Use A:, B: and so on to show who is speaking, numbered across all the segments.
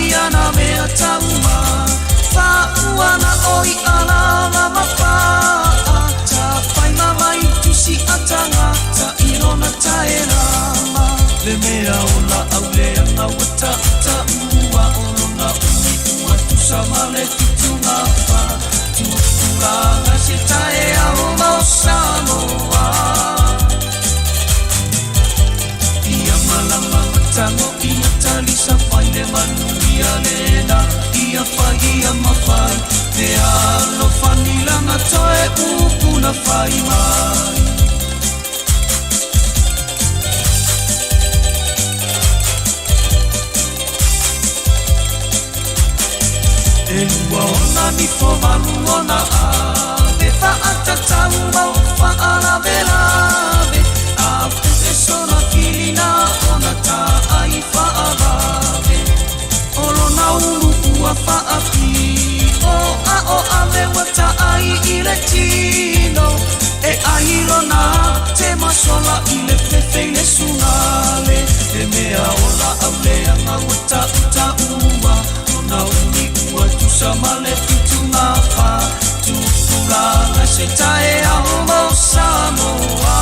A: ia na mea tauma Fa'auana o i'a lava ma pa'a Tafai ma mai tusi ataga Ta'ilona taelama Le mea o la'au leaga ua ta'uta'ua O lona umi ua tusa ma le 74 Tupulaga se taeao mo Samoa Ia malama matago ina talisa fai le manuia lena Ia fai ia mafai Te alofani lana toe upu na fai mai. E lua ona nifo valu ona ave Fa'atatau mau fa'alavelave A pu'e sona filina ona ta'ai fa'avave O lona ulu ua fa'api'o A o ave ua ta'ai i le tino E ai lona te masola i le fefe i le sugale Le mea o la'au leaga ua ta'uta'ua Lona umi ua tusa ma le 74 Tupulaga se taeao mo Samoa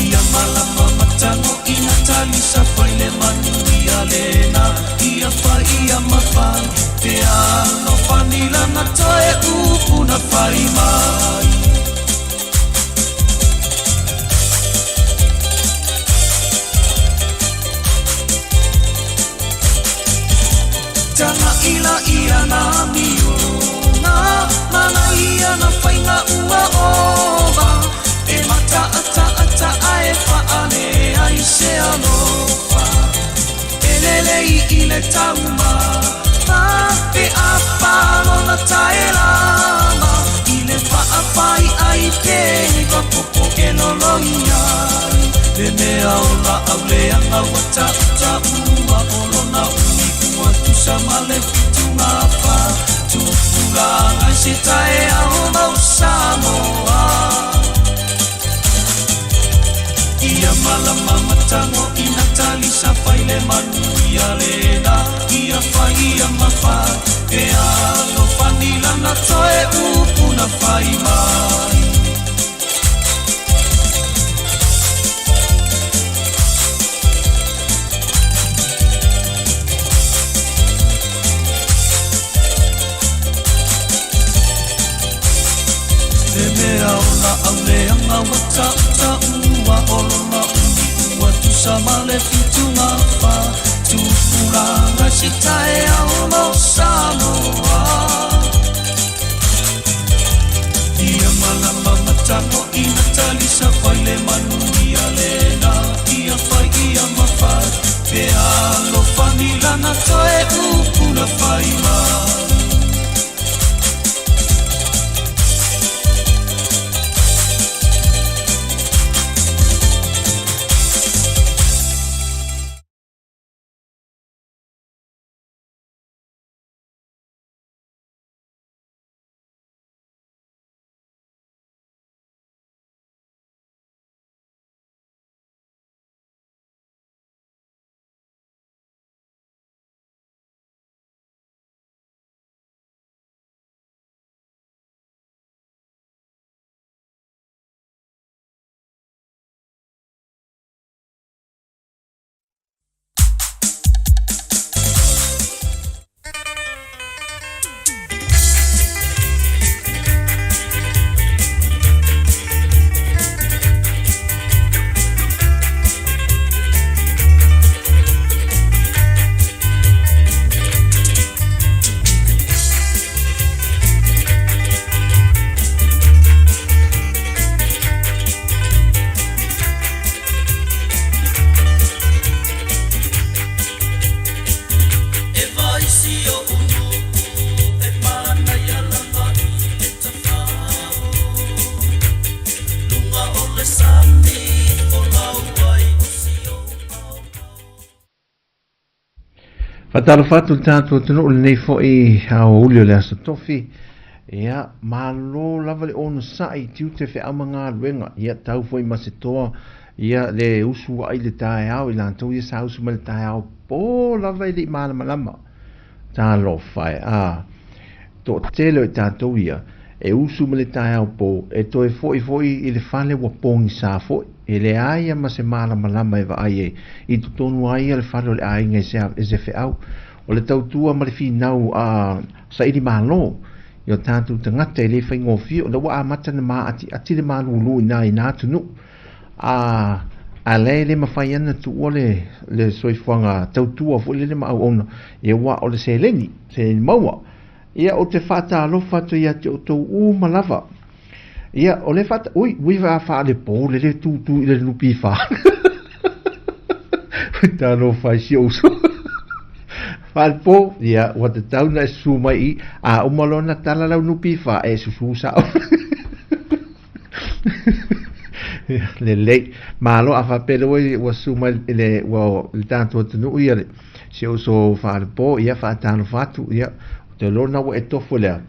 A: Ia malama matago ina talisa fai le manuia lena Ia fai ia mafai Te alofani lana toe upu na fai mai. Taga'i ia na amioga Mana ia na faiga ua ova E mata'ata'ata'a e fa'ale ai se alofa E lelei i le taumafa Pe apalona taelama I le fa'afai ai pe iva popo e loloi ai Le mea o la'au leaga ua ta'uta'ua O lona umi ua tusa ma le 74 Tupulaga i se taeao mo Samoa Ia malama matago ina talisa fai le manuia lena Ia fai ia mafai E alofani lana toe upu na fai mai. Le mea o la'au leaga ua ta'uta'ua O lona umi ua tusa ma le 74 Tupulaga i se taeao mo Samoa Ia malama matago ina talisa fai le manuia lena Ia fai ia mafai Pe alofani lana toe upu na fai mai. E vaisi o'u nu'u e manaia lava i le tafao Luga o le sami folau ai o si ou aoao.
B: Faatalofa atu le tatou atunuu lenei foi aoauli o le Aso Tofi. Ia, malo lava le onosai i tiute feau ma galuega. Ia, tau foi ma se toa, ia, le usu ai le taeao i latou ia sa usu mai le taeao Po lava e le i malamalama. Talofa e, a toatele o i tatou ia, e usu mai le taeao pou, e toe foi foi i le fale ua pogisa foi, e leai lava ma se malamalama e vaai ai i totonu lava ia le fale o le aiga i se, i se feau. O le tautua ma le finau a saili malo i o tatou tagata e le faigofie, o lea ua amata ona maatiati le malulu i na i na atunuu. A, a lea e le mafai ana tuua le, le soifuaga tautua foi lele ma auauna, ia aua o le seleni, seleni maua. Ia, ou te faatalofa atu ia te outou uma lava. Ia, o le faata... Ui, ui, a faalepo le le tūtū i le NPF. Talofa i si ou uso. Faalepo, ia, ua tatau na e susu mai i, a uma loa na tala lau NPF, e susu sao. Lelei. Malo a faapea le ua ua susu mai i le ua le tatou atunuu ia le si ou uso faalepo, ia faatalofa atu, ia, ou te iloa na ua e tofo lea.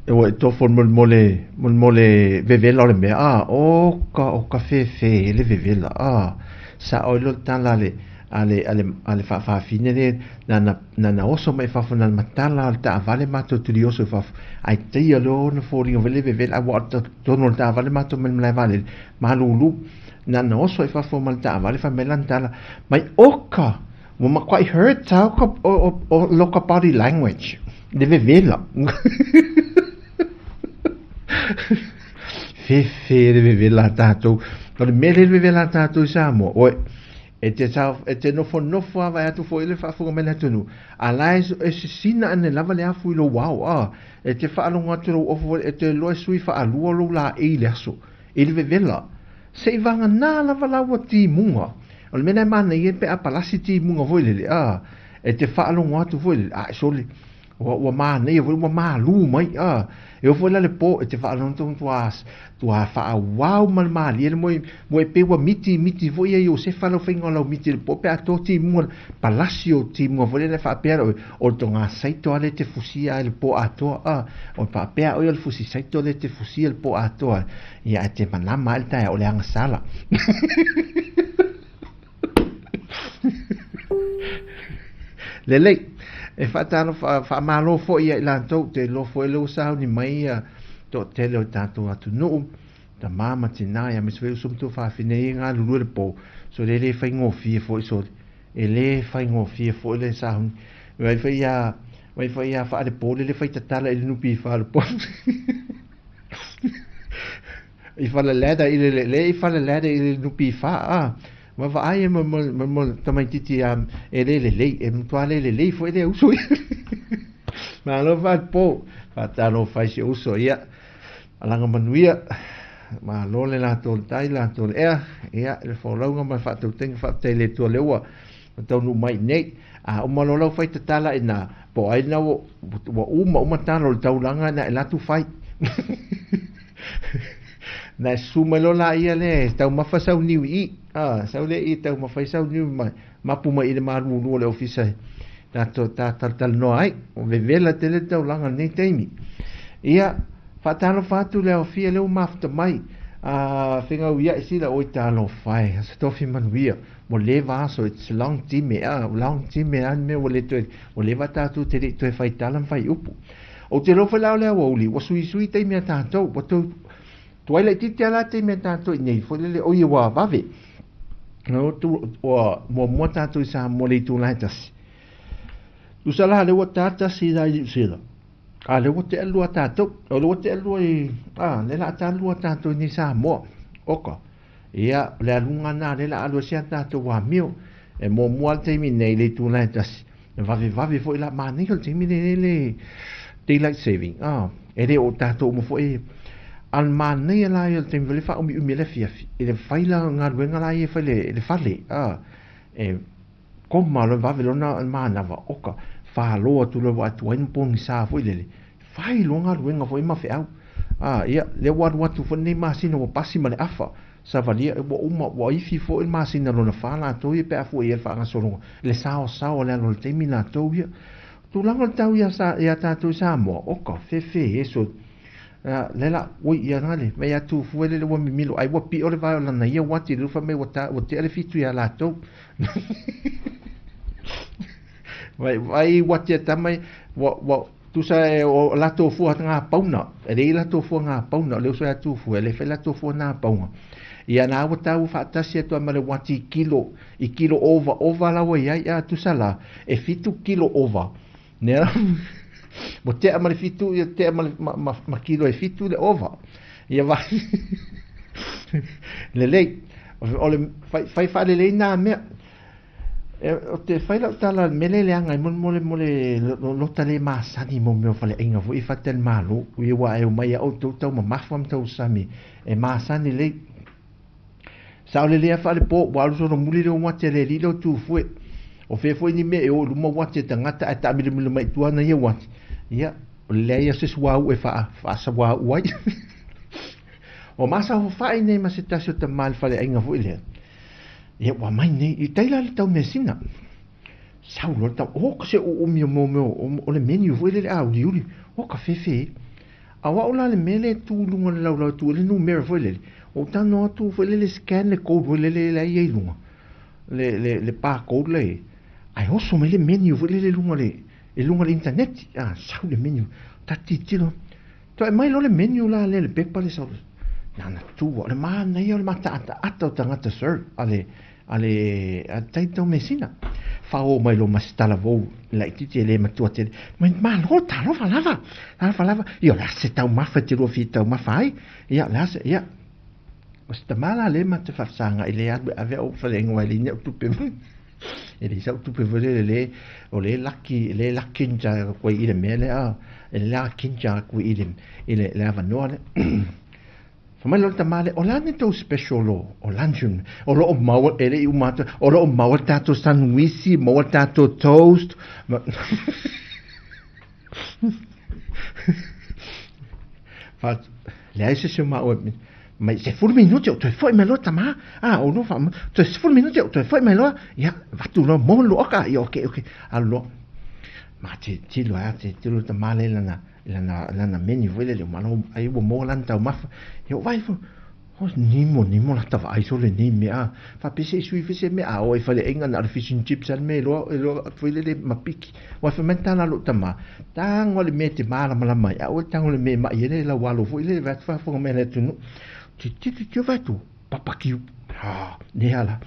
B: Ua e tofo mo mo le mo mo le vevela o le mea, a o ka o ka fefe le vevela, a sao ai loa le tala a le a le a le a le faafafine le nana nana oso mai fafo nana matala le taavale matou tuli oso i fafo ai taia loa ona foliga foi le vevela aua o totonu o le taavale matou mai le malae vaalele malulu nana oso i fafo ma le taavale fai mai lana tala mai oka Ua matuai hurt au ka o, o, lo ka body language. Le vevela. Fefe le vevela a tātou. O le mea le vevela a tātou i Samoa. Oe, e te, sa, e te nofo nofo a vai atu foi le faafofoga mai le atunuu. A la e, e sisina ane lava le afu i lou ao. A, e te faalogo atu lou ofo e te loa e sui faalua lou laei i le aso. I le vevela. Se i vagana lava la ua timuga. O le mea lea e manaia pe a palasi timuga foi lele, a, e te faalogo atu foi lele, a, sole, ua, ua manaia foi, ua malū mai, a, e oo foi la le pō, e te faalogo atu ua, ua faaauau ma le malie le moe, moe pei ua miti, miti foi ia Iosefa lau faiga o lau miti i le pō pe a to timuga, palasi o timuga foi lele faapea la oe, o le toga saito lava lea e te fusia ai le pō atoa, a, o le faapea oe o le fusi saito lea e te fusia le pō atoa, Ia ae te malama ae le taeao o le agasala. Lelei. E faatalofa, faamalo foi ia i latou, te iloa foi le ua sauni mai ia toatele o tatou atunuu, tama ma tina, ia aemaise foi uso ma tuafafine ia e galulue le po, so le le faigofie foi sole. E le faigofie foi le sauni. Vai foi ia, vai foi ia faalepo le le faitatala i le NPF le po. I falalada i le le i falalada i le NPF a ma vaai e ma ma ma tamaititi a e le lelei e matua le lelei foi lea uso ia. Malo faalepo, faatalofa i si ou uso ia. Alaga manuia, malo le latou le tai, latou le ea, ia le folauga ma le faatautaiga faafetai i le Atua lea ua taunuu mai i nei. A uma loa lau fai tatala i na, po o ai lena ua, ua uma uma tala o le taulaga na e alu atu fai. Na e susu mai loa laia lea e taumafa sau niu i i. A, sau lea i i taumafa ai sau niu ma mapu mai i le malulu o le ofisa e tatou ta talatalanoa ai. Ua vevela tele le taulaga i lenei taimi. Ia, faatalofa atu le aofia lea ua mafuta mai. A, fegauia'i sila, oi talofa e, Aso Tofi manuia. Ua leva aso, it's long time, a, long time a le mea ua le toe, ua leva tatou te le i toe fai tala ma fai upu. Ou te iloa foi la o le aoauli, ua suisui taimi a tatou, ua toe tuai laitiiti lava la taimi a tatou i nei foi lele, oi ua vave. Ua muamua tatou i Samoa i le itula e tasi. Tusa la lea ua ta tasi la i Niu Sila, a lea ua tea lua tatou, o lea ua tea lua i, a, lea o le a ta lua tatou i nei Samoa. Oka. Ia, o le aluga lena lea o le a alu ai si a tatou amio. E muamua lava le taimi nei i le itula e tasi, e vavevave foi la, manaia o le taimi lenei le daylight saving, a, e le o tatou uma foi, a o le manaia la ia o le taimi foi lea e faaumiumi ai le afiafi, i le fai la o galuega la ia e fai i le fale, a, e koma loa e vave loa ona manava, oka, falo atu loa aua e tuai ma pogisa foi lele, fai loa galuega foi ma feau. A, ia, lea ua alu atu foi lenei masina ua pasi ma le afa, savalia, ua uma, ua ifi foi le masina lona fa latou ia pe a fua i ai le faagasologa, le saosaoa o le alu o le taimi latou ia. Tulaga o le tau ia, ia tatou i Samoa, oka, fefe, eso. Le la oi ia na le me ia tu fue le ua mimilo ai ua piʻo le vae o lana ia uati le ufa mai ua ta ua tea le 7 iā latou. Vai vai uati e tamai ua ua tusa e o latou fua ngā pauna e lei latou fua ngā pauna o le uso ia tu fue le fai latou fua nā pauna. Ia na ua tau faatasi atu ai ma le uati i kilo i kilo ova ova la ua iai a tusa la e 7 kilo ova. Nea ua tea ma le 7 ia tea ma le ma, ma, ma kilo e 7 le ova. Ia vai lelei o le fai fai faalelei nā mea. E, o te fai lau tala mele leaga ai mo le mo le lota le masani mo mea o faleaiga foi fatalimalo ia ua e omai a outou taumamafa ma tausami e masani lei. Sa o le lea faalepo ua alu solo muli le uati a le alii leo tufue. O fea foi ni mea e o i luma uati e tagata ae taamilomilo mai i tua ana ia uati. Ia, o le leai o se suauu e faasauauu ai. O masaofafai nei ma se tasi o tamā i le faleaiga foi lea. Ia ua mai nei, i tai la le taumeasina. Sau loa le tau, o ka se uumi o mo mea o le menu foi lele a uliuli. O ka fefe. A o au la le mea lea e tu i luga o le laulau e tu ai le numera foi lele, ua ou talanoa atu foi lele scan le code foi lele la e i ai i luga, le, le, le barcode la e i ai, ae oso mai le menu foi lele i luga o le, i luga o le internet. A, sau le menu, ta tilotilo, toe aumai loa le menu la lea i le pepa lea sau, na ona tu lava, o le manaia o le mataataata o tagata serve a le, a le a le taitaumeasina. Fao mai loa ma se talavou laitiiti e le matua tele. Mai malo talofa lava, talofa lava. Ia o le a se taumafa e te lua fia taumafa ai? Ia o le a se, ia. O se tama la lea ma te faafesagai le alu e ave au faleaiga aua e leai ni au tupe. E leai sau tupe foi lele le o le laki le lakinja koe i le mea lea, e le lakinja koe i le i le le avanoa lea. Fai mai loa le tama lea, o le a ni tou special o, o luncheon? O lo o maua, e le i uma atu, o lo o maua le tatou sandwich, maua le tatou toast. Ma Fa, leai se se o maua, mai 10 minute o toe foi mai loa tama. Ah, o loa fa, toe 10 minute o toe foi mai loa, ia, avatu loa, maua le oka, ia, okay, okay, alu loa. Ma te tilo a, te tilo le tama lea i lana, lana lana menu foi lele malo ai ua maua lana taumafa ia ou vaai o nimo nimo lata vaai sole nei mea faapea se i sui foi se mea a oo i faleaiga na o le fish and chips lava le mea e iloa iloa foi lele ma piki aua fai mai le tala a lou tama tago le mea e te malamalama ai a ua tago le mea e mai ai le lau alo foi lele vaeatu faafofoga mai a le atunuu tilotilo tilotilo vaeatu papakiu ha lea la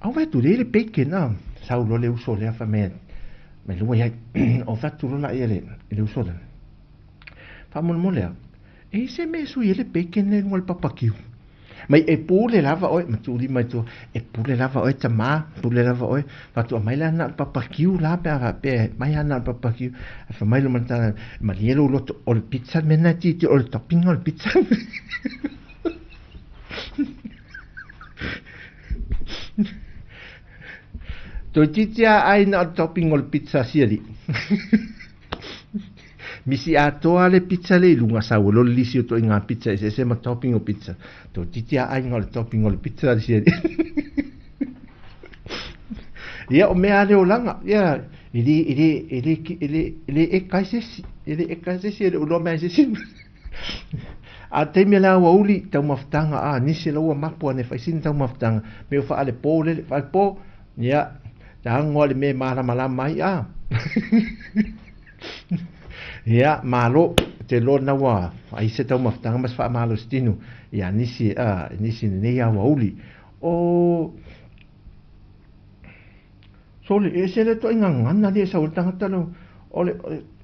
B: au vaeatu lea le bacon a sau loa le uso lea fai mai mai lua iai o fatu loa laia le le uso lea faamolemole a e i se mea e sui ai le bacon lea i luga o le papakiu mai e pule lava oe ma tuulima i tua e pule lava oe tamā pule lava oe faatoa mai la na o le papakiu la pe a faapea mai lava na o le papakiu ae fai mai lou tala malie lou loto o le pizza le mea lena e tilotilo o le topping o le pizza. Toeitiiti lava ai na o le topping o le pizza sialii. Misi atoa le pizza le i luga sau e loa le lisi o ituaiga pizza eseese ma topping o pizza. Toeitiiti lava ai na o le topping o le pizza le sialii. Ia o mea lava le olaga, ia e le e le e le e le e le eka ai se isi, e le eka ai se isi e le o iloa mea ai se isi. A taimi o le aoauli taumafataga a nisi lau ua mapu ane fai sina taumafataga me o faalepo lele faalepo ia tago lava le mea e malamalama ai a. Ia malo te iloa lena ua fai se taumafataga ma se faamalositino ia nisi a nisi i lenei aoauli. O Sole, e ese le ituaiga gagana lea e sau ai le tagata lea o le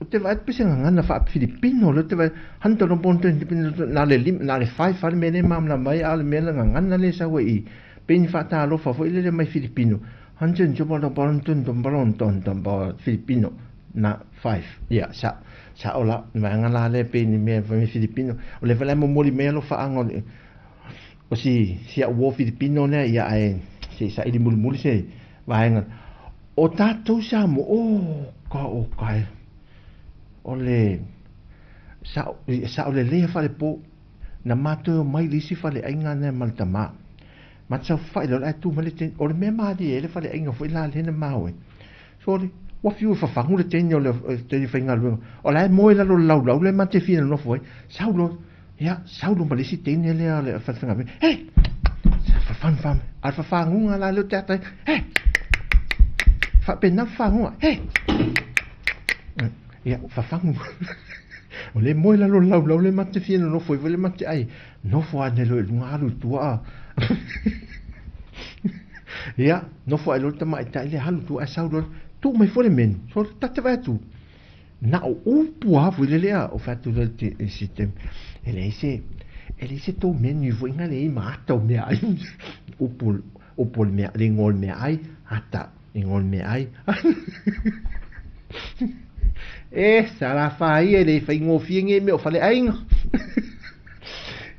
B: ou te vaai atu pei se gagana faa-Filipino lea ou te vaai atu, na o le 5 na o le 5 lava le mea lea e malamalama ai a o le mea le gagana lea e sau ai i i pei ni faatalofa foi lele mai Filipino Filipino na 5 ia sa sao la vaega la lea pei ni mea fai mai Filipino o lea foi la e momoli mai alofaaga o le o si si au uo Filipino lea ia ae se i saili mulimuli se vaega o tatou Samoa o ka o kai o le sao sao lelei faalepo na matou omai i le isi faleaiga lea ma le tamā ma te saofafai loa o le a tu mai le o le mea malie ai le faleaiga foi la lea na maua ai sole Ua fiu e fafagu le teine o le teine faigaluega. O la e moe i lalo o le laulau lea ma te fia nonofo ai. Sau loa, ia, sau loa ma le isi teine lea o le falefaigaluega. Hei! Fafagu fa, a le fafaguga la lea o te ata ai. Hei! Faapena fafaguga. Hei! Ia, fafagu. O lea e moe i lalo o le laulau lea ma te fia nonofo ai foi lea ma te ai. Nofo ane loa i luga alu i tua a. Ia, nofo ae loa le tamaitai lea alu i tua ae sau loa, tuu mai foi le menu. So, ta te vaai atu, na o upu lava foi lele a, o fai atu lea i le si taimi, e leai se, e leai se tou menu foi na leai ma ata o meaai. Upu, upu o le mea, le igoa o le meaai, ata, igoa o le meaai. E, sa la whaia e le whaingofie nge mea o fale aiga.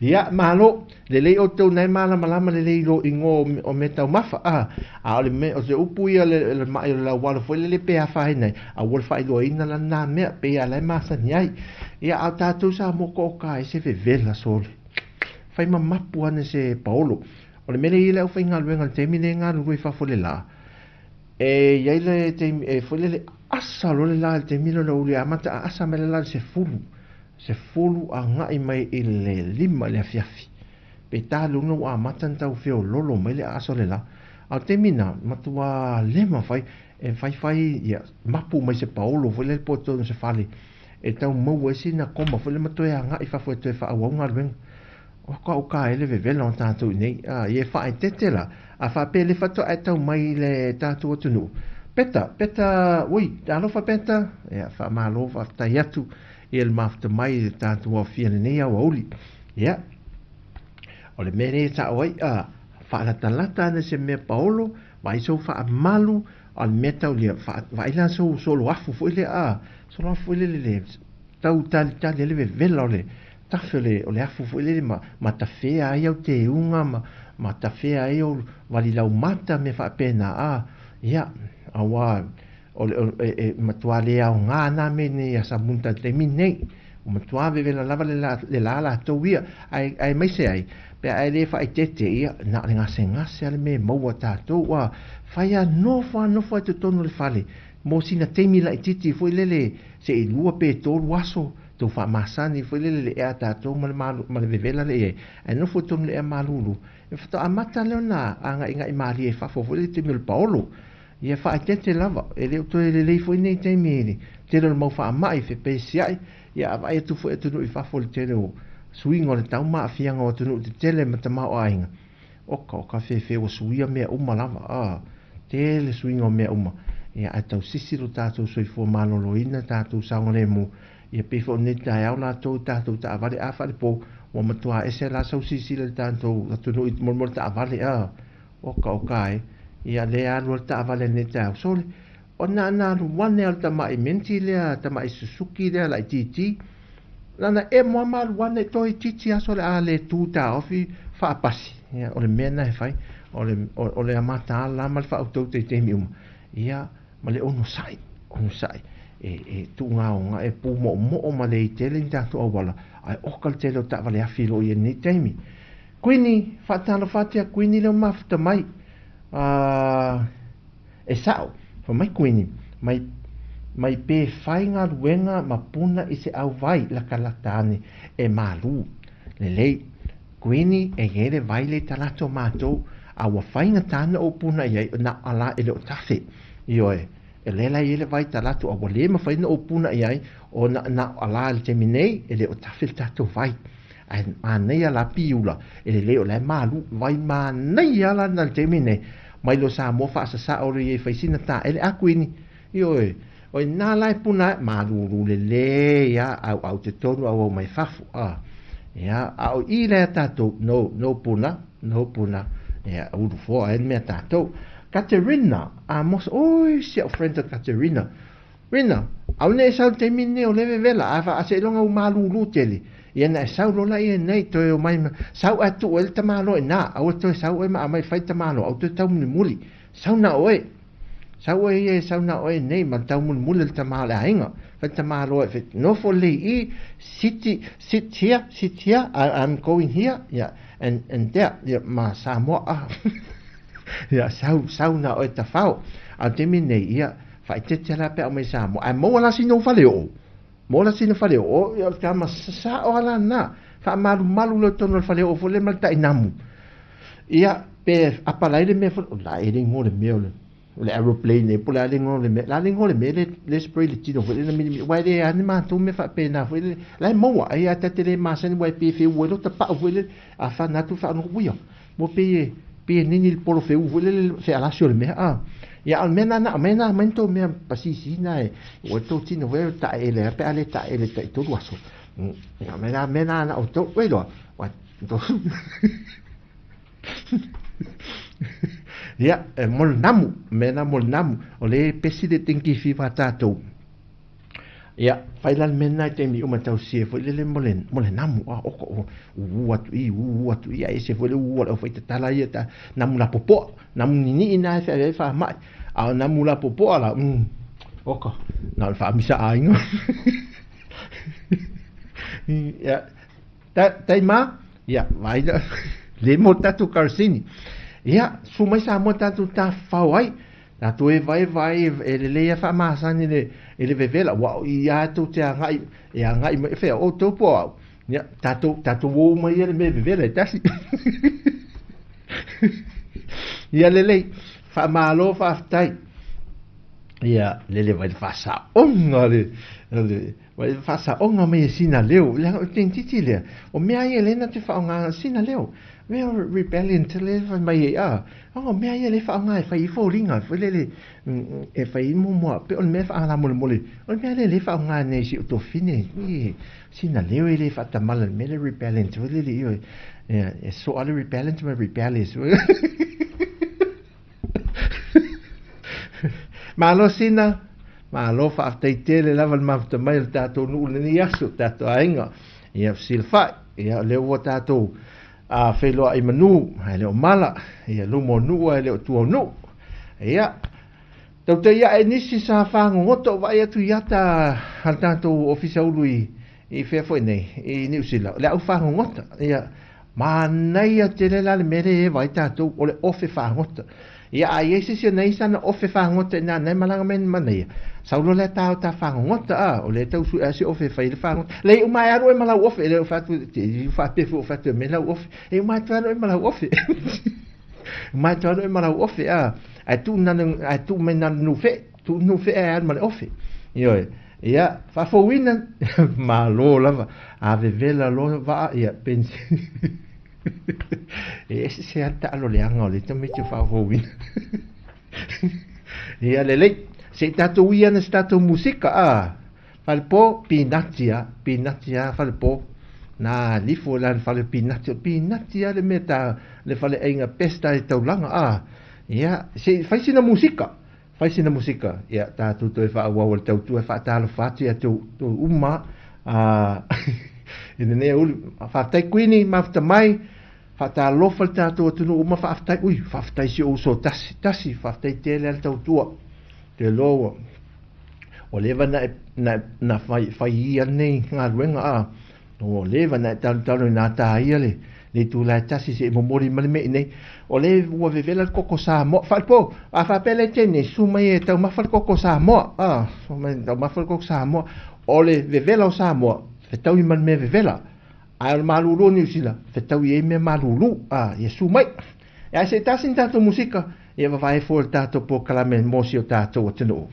B: Ia, malo, lelei outou na e malamalama lelei i lo igoa o mea taumafa, a, a o le mea, o se upu ia le, le maʻi o le laualo foi lele pe afaina ai, a ua le faailoaina la lena mea, pei a la e masani ai. Ia, a o tatou Samoa ko o ka e se vevela sole. Fai mamapu ane se paolo. O le mea lea i ai le aufaigaluega i le taimi lea e galulue i fafo i le la, E i ai le taimi e foi lele asa loa le la i le taimi lea o le uli amata a asa mai le la i le 10, 10 agai mai i le 5 i le afiafi. Pe ta le 6 ua amata ona tau feololo mai le aasa o le la. A o le taimi lena, matua le mafai e faifai ia mapu mai se paolo foi lele po o totonu o se fale e tau maua ai sina koma foi lele ma toe agai i fafo e toe faaauau galuega. O ka uka e le vevela o tatou i nei, a ia e faaeteete la, a faapea le faatoa e tau mai i le tatou atunuu. Peta, Peta, ui, talofa Peta, ia, faamalo, faafetai atu ia le mafuta mai i le tatou aofia i lenei aoauli. Ia, o le mea lea e sao ai, a, faalatalata ana se mea paolo, vaai sou faamalu, a o le mea tau lia, vaai la sou solo afu foi lea, a, solo afu foi lele le tau talitali ai le vevela o le tafe o le afu foi lele ma ma tafea ai au teuga ma ma tafea ai au valilaumata mea faapena a ia auā o le e, e matua le aoga nā mea nei a Samuta i le taimi nei ua matua vevela lava le la le la latou ia ae aemaise ai pe a e le faaeteete ia na o le gasegase a le mea e maua tatou a fai a nofo a nofo ai totonu o le fale mo sina taimi laitiiti foi lele se i lua pe tolu aso tou faamasani foi lele le ea a tatou ma le malu ma le vevela lea i ai, ae nofo i totonu o le ea malulu, e faatoa amata lea ona aga'iga'i malie i fafo foi lele i le taimi o le paolo. Ia faaeteete lava, e le o toe lelei foi lenei taimi i le tele o le mau faama'i fepesia'i, ia a vaai atu foi i atunuu i fafo i le tele o suiga o le tau ma aafiaga o atunuu tetele ma tamaoaiga, Oka, oka fefe ua suia mea uma lava, a, tele suiga o mea uma. Ia, ae tau sisi lo tatou soifua maloloina, tatou saogalemu. Ia pei foi o lenei taeao latou i tatou taavale a faalepo, ua matua ese la sau silasila i le tatou atunuu i molemole taavale, a, oka, oka e. Ia, lea alu ai le taavale i lenei taeao. Sole, o na na alu ane lava o le tamai menti lea, tamai Suzuki lea laitiiti, Lana e moa malu ane toi titi aso le a le tu taofi faapasi. Ia, o le mea na e fai, o le, o, o le amata ala ma le faautaute i taimi uma. Ia, ma le onosai, onosai. E, e tuugaoga, e pumoomoo ma le tele ni tatou auala, ae oka le tele o taavale afi o lo o i ai i lenei taimi. Kuini, faatalofa atu ia Kuini lea ua mafuta mai. E sao, fai mai Kuini, mai mai pe fai galuega ma puna i se auvai latalata ane e malu. Lelei, Kuini, e i ai le vai le talata o matou, a ua faigata na ou puna i ai, na ala e le o tafe. Ioe, e lea la e i ai le vai talatu, a ua le mafai na ou puna i ai, o na, na ala i le taimi nei, e le o tafe le tatou vai. Ae manaia la piula, e lelei o la e malu, vai manaia la na le taimi nei, mai lo Samoa faasasao le iai fai sina taele a Kuini. Ioe, o ina la e puna ai, malulu lelei a, auau te tonu, auau mai fafo, a. Ia, a o i lea tatou, no, no puna, no puna, ia, ulu foa ai le mea tatou. Katerina, Amos, oi, si au friend o Katerina. Rina, aune e sau le taimi lenei o le vevela, a fa seiloga ua malulu tele, ia na e sau loa la ia nei toe o mai ma, sau ae tuu ai le tamaloa ina, aua le toe sau oe ma aumai fai tamaloa, au toe taumulimuli, sau na oe. Sau oe ia e sau na oe nei ma le taumulimuli o le tama o le aiga. Fai tamaloa e fai, nofo lelei i i, siti, sit here, sit here, I, I'm going here, ia, and, and there, ia, ma Samoa, ah. Ia, sau, sau na oe tafao. A o le taimi lenei, ia, Faaeteete la pe a aumai i Samoa, ae maua la sina ou faleoo. Maua la sina faleoo, ia o le tama sasao lava la lena. Faamalumalu loa i totonu o le faleoo foi lea ma le tainamu. Ia, pe apalai le mea foi, o le a ea le igoa o le mea o le o le aeroplane ea po o le a le igoa o le mea, o le a le igoa o le mea lea e spray i le tino foi lea na milimili, aua e leai lava ni matou mea faapena foi lele, la e maua, ai lava ta te le masani aua e pei e feua ai lota pau foi lele, a fana atu faalogo, uia, ua pei e pei e nini le polo feuu foi lele le fealasi o le mea, a. Ia, a o le mea lena na aumai na aumai ni tou mea pasisi na e, ua tou tino foi e taeele lava pe a le taeele tai 3 aso. Ia, o le mea lena na outou, ua iloa, Ia, e mo le namu, mea na mo le namu, o le pesi le dengue fever a tatou. Ia, fai la le mea lena i taimi uma tausia foi lele mo le, mo le namu, a oko o uu atu i, uu atu i, a ese foi le uu a le au faitatala ia ta namu lapopoa, namu ninii na e feave ai faamai, a o namu lapopoa la, oka, na o le faamisa aiga. Ia, Ta, taima, ia, vai la, le mo tatou karasini. Ia, su mai Samoa tatou tafafao ai. Tatou e vaevae e lelei a faamasani le, i le vevela, ua o i a tou te agai, e agai mai, fea, o outou po o au. Ia, tatou, tatou o uma ia le mea vevela e tasi. Ia lelei, faamalo faafetai. Ia, lele vai le faasaoga le, le, Ua e faasaoga mai e sina leo, leaga o le teinititi lea, o mea ia lea na te faaaoga sina leo. Mea o rebellion lea e fai mai ai, a, o mea ia lea e faaaoga e fai ai foliga, foi lele, e fai ai muamua, pei o le mea e faalamolemole, o le mea lea lea e faaaoga nei si ou tuafafine, i, sina leo e le faatamala i le mea lea rebellion foi lele, ioe, e soa le rebellion ma rebellious. Malo sina, malo faafetai tele lava le mafuta mai o le tatou nuu i lenei aso, tatou aiga. Ia fesilafai, ia o lea ua tatou a feiloai manu, ae le o mala, ia luma o nuu ae le o tua o nuu. Ia, tautai ae nisi sa fāgogoto o vaai atu i ata a le tatou ofisa ulu i i fea foi nei, i Niu Sila, o le au fāgogota. Ia, manaia tele la le mea lea e vaai tatou, o le ofe fagota. Ia, a i ai se isi o nei sana ofe fagota i nā e malaga mai na manaia, sau loa lea ta o ta fagogota, a, o lea tau sue a se ofe e fai le fagota. Lei uma e alu oe ma lau ofe, le o fatu, te faapea foi o fatu e me lau ofe, e uma e tu alu oe ma lau ofe. Uma e tu alu oe ma lau ofe, a, ae tuu nana, ae tuu mai nana nufe, tuu nufe ae alu ma le ofe. Ioe. Ia, faafouina, malo lava, a vevela loa vaa, ia, pensi. E ese se a taalo leaga o le tamaiti o faafouina. Ia, lelei, se i tatou ui ana se tatou musika, a, falepo, pinati a, pinati a, falepo. Nā lifo la le fale pinati, o pinati a le mea ta, le fale aiga pesta e taulaga, a. Ia, se i fai sina musika. Fai sina musika, ia, tatou toe faaauau ai le tautua e faatalofa atu ia te outou uma a i lenei aoauli. Faafetai Kuini, mafuta mai, faatalofa le tatou atunuu uma, faafetai, ui, faafetai si ou uso tasi, tasi, faafetai tele lava le tautua. Te iloa ua, ua leva na e, na, na fai, fai ia lenei galuega a, Ua leva na e talotalo ina tā ia le le itula e tasi seʻi momoli mai le mea iinei. O le ua vevela le koko Samoa. Faalepo, a faapea le tene, susu mai e taumafa le koko Samoa. A, susu mai e taumafa le koko Samoa. O le vevela o Samoa, fetaui ma le mea vevela. Ae o le malūlū o Niu Sila, fetaui ai mea malūlū. A, ia susu mai. Ae se i tasi ni tatou musika, ia vavae fua le tatou polokalame mo si o tatou atunuu.